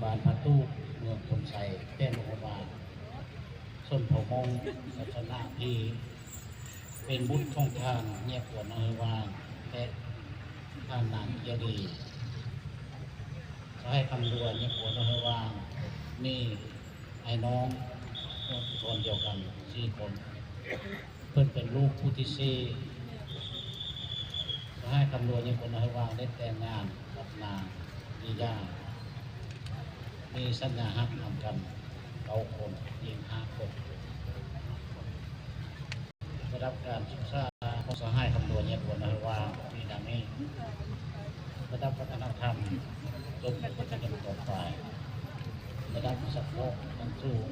ບ້ານຜາຕູບ ເມືອງໂພນໄຊ ແຂວງຫຼວງພະບາງ, ຊົນເຜົ່າມົ້ງ ລັກສະນະທີ່ເປັນບຸດຂອງທ່ານ ເຫຍກວນ ນາເຮີຫວ່າງ ແລະ ທ່ານນາງ ເກຍດີ. ສະຫາຍຄຳຫຼວງ ເຫຍກວນ ນາເຮີຫວ່າງ ມີອ້າຍນ້ອງ ເປັນຄົນດຽວກັນສີ່ຄົນ. ເພິ່ນເປັນລູກຜູ້ທີສີ່. ສະຫາຍຄຳຫຼວງ ເຫຍກວນ ນາເຮີຫວ່າງ ໄດ້ແຕ່ງງານກັບນາງ ລີຢາ ມີສັນຍາຮັກນຳກັນເກົ້າຄົນ, ຍິງຫ້າຄົນ. ລະດັບການສຶກສາຂອງສະຫາຍຄຳຫຼວງ ເຫຍກວນ ນາເຮີຫວ່າງ ມີດັ່ງນີ້: ລະດັບວັດທະນະທຳ ຈົບມັດທະຍົມຕົ້ນປາຍ, ລະດັບສະເພາະຂັ້ນສູງ.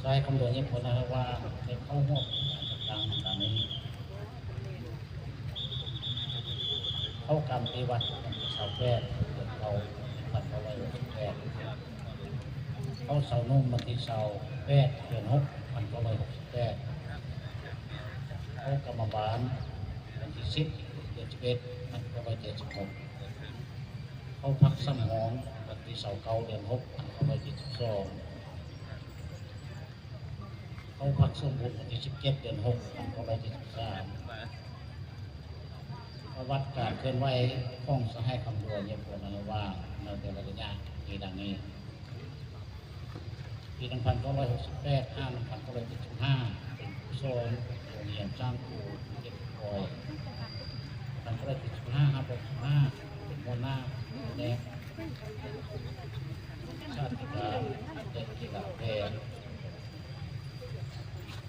ສະຫາຍຄຳຫຼວງ ເຫຍກວນ ນາເຮີຫວ່າງ ໄດ້ເຂົ້າຮ່ວມການຈັດຕັ້ງດັ່ງນີ້: ເຂົ້າກຳຕິວັດວັນທີຊາວແປດ ເດືອນເກົ້າ ພັນເກົ້າຮ້ອຍຫົກສິບແປດ, ເຂົ້າເຊົາໜຸ່ມວັນທີຊາວແປດ ເດືອນຫົກ ພັນເກົ້າຮ້ອຍຫົກສິບແປດ, ເຂົ້າກຳມະບານວັນທີສິບ ເດືອນສິບເອັດ ພັນເກົ້າຮ້ອຍເຈັດສິບຫົກ, ເຂົ້າພັກສຳຮອງວັນທີຊາວເກົ້າ ເດືອນຫົກ ພັນເກົ້າຮ້ອຍເຈັດສິບສອງ, ເຂົ້າພັກສົມບູນວັນທີສິບເຈັດ ເດືອນຫົກ ພັນເກົ້າຮ້ອຍເຈັດສິບສາມ. ປະຫວັດການເຄື່ອນໄຫວຂອງສະຫາຍຄຳຫຼວງ ເຫຍກວນ ນາເຮີຫວ່າງ ໃນແຕ່ລະໄລຍະມີດັ່ງນີ້: ປີໜຶ່ງພັນເກົ້າຮ້ອຍຫົກສິບແປດ ຫາ ໜຶ່ງພັນເກົ້າຮ້ອຍເຈັດສິບຫ້າ ເປັນຄູສອນໂຮງຮຽນສ້າງຄູເຈັດຮ້ອຍ, ໜຶ່ງພັນເກົ້າຮ້ອຍເຈັດສິບຫ້າ ຫາ ຫົກສິບຫ້າ ເປັນຫົວໜ້າພະແນກສາທິການ ແລະ ກິລາແພງ.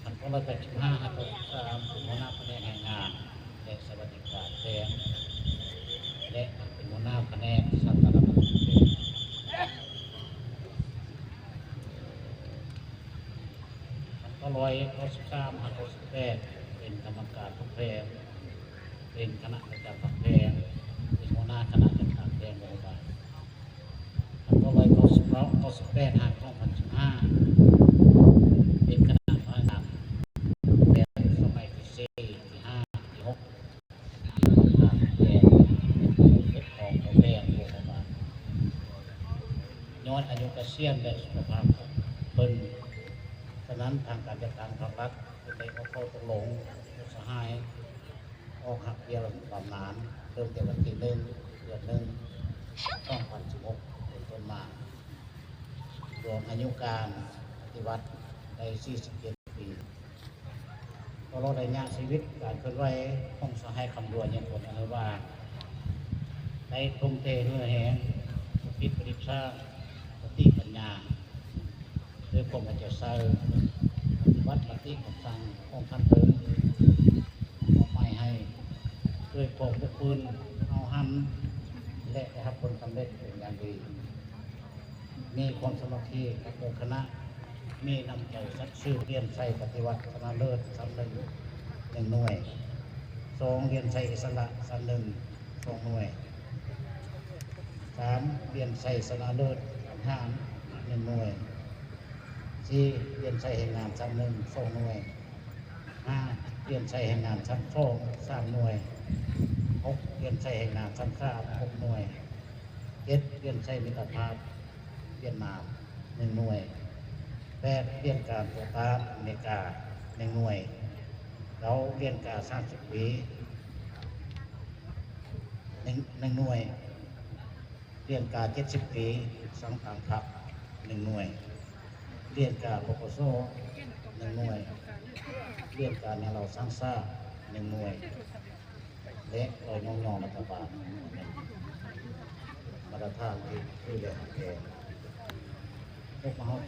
ພັນເກົ້າຮ້ອຍແປດສິບຫ້າ ຫາ ເກົ້າສິບສາມ ເປັນຫົວໜ້າພະແນກແຮງງານ ແລະ ສະຫວັດດີການແຂວງ ແລະ ເປັນຫົວໜ້າພະແນກສາທາລະນະສຸກແຂວງ. ພັນເກົ້າຮ້ອຍເກົ້າສິບສາມ ຫາ ເກົ້າສິບແປດ ເປັນກຳມະການຂອງແຂວງ, ເປັນຄະນະປະຈຳພັກແຂວງ, ເປັນຫົວໜ້າຄະນະຈັດຕັ້ງແຂວງ ແລະ ຫົວໜ້າ ພັນເກົ້າຮ້ອຍເກົ້າສິບເກົ້າ ເກົ້າສິບແປດ ຫາ ສອງພັນສິບຫ້າ ເປັນຄະນະພະນັກງານແຂວງສະໄໝທີສີ່ ທີຫ້າ ທີຫົກ ທີ່ທຳການແຂວງ ເຮັດຂອງແຂວງຫຼວງພະບາງ. ຍ້ອນອາຍຸກະສຽນ ແລະ ສຸຂະພາບຂອງເພິ່ນ, ສະນັ້ນ ທາງການຈັດຕັ້ງພັກລັດ ເພິ່ນໄດ້ອອກຂໍ້ຕົກລົງກັບສະຫາຍ ອອກຮັບເບ້ຍບຳນານ ເລີ່ມແຕ່ວັນທີໜຶ່ງ ເດືອນໜຶ່ງ ສອງພັນສິບຫົກ ເປັນຕົ້ນມາ, ລວມອາຍຸການປະຕິບັດໄດ້ສີ່ສິບເຈັດປີ. ຕະຫຼອດໄລຍະຊີວິດການເຄື່ອນໄຫວຂອງສະຫາຍຄຳຫຼວງ ຍັງຄົນອະນຸວາ ໄດ້ທົ່ງເທເຫື່ອແຮງ ປະພິດປະດິດສ້າງສະຕິປັນຍາ ດ້ວຍຄວາມເອົາໃຈໃສ່ ປະຕິບັດມະຕິຄຳສັ່ງຂອງທ່ານເພິ່ນ ມອບໝາຍໃຫ້ ດ້ວຍຄວາມອົບອຸ່ນ ຫ້າວຫັນ ແລະ ໄດ້ຮັບຜົນສຳເລັດເປັນຢ່າງດີ. ມີຄວາມສາມັກຄີກັບໝູ່ຄະນະ, ມີນ້ຳໃຈສັດຊື່. ລຽນໄຊປະຕິວັດຊະນະເລີດຊັ້ນໜຶ່ງ ໜຶ່ງໜ່ວຍ, ສອງ ລຽນໄຊອິດສະຫຼະຊັ້ນໜຶ່ງ ສອງໜ່ວຍ, ສາມ ລຽນໄຊຊະນະເລີດຂັ້ນຫານ ໜຶ່ງໜ່ວຍ, ສີ່ ລຽນໄຊແຮງງານຊັ້ນໜຶ່ງ ສອງໜ່ວຍ, ຫ້າ ລຽນໄຊແຮງງານຊັ້ນສອງ ສາມໜ່ວຍ, ຫົກ ລຽນໄຊແຮງງານຊັ້ນສາມ ຫົກໜ່ວຍ, ເຈັດ ລຽນໄຊມິດຕະພາບຫວຽດນາມ ໜຶ່ງໜ່ວຍ, ແປດ ລຽນການຕໍ່ຕ້ານອາເມລິກາ ໜຶ່ງໜ່ວຍ, ເກົ້າ ລຽນກາສາມສິບປີ ໜຶ່ງ ໜຶ່ງໜ່ວຍ, ລຽນກາເຈັດສິບປີ ສ້າງຕັ້ງພັກ ໜຶ່ງໜ່ວຍ, ລຽນກາ ປກສ ໜຶ່ງໜ່ວຍ, ລຽນກາແນວລາວສ້າງຊາດ ໜຶ່ງໜ່ວຍ ແລະ ກໍຍ້ອງຍໍລັດຖະບານ ໜຶ່ງໜ່ວຍ. ມາດຕະຖານທີ່ຖືແລຮັກແພງ. ຕົກມາຮອດ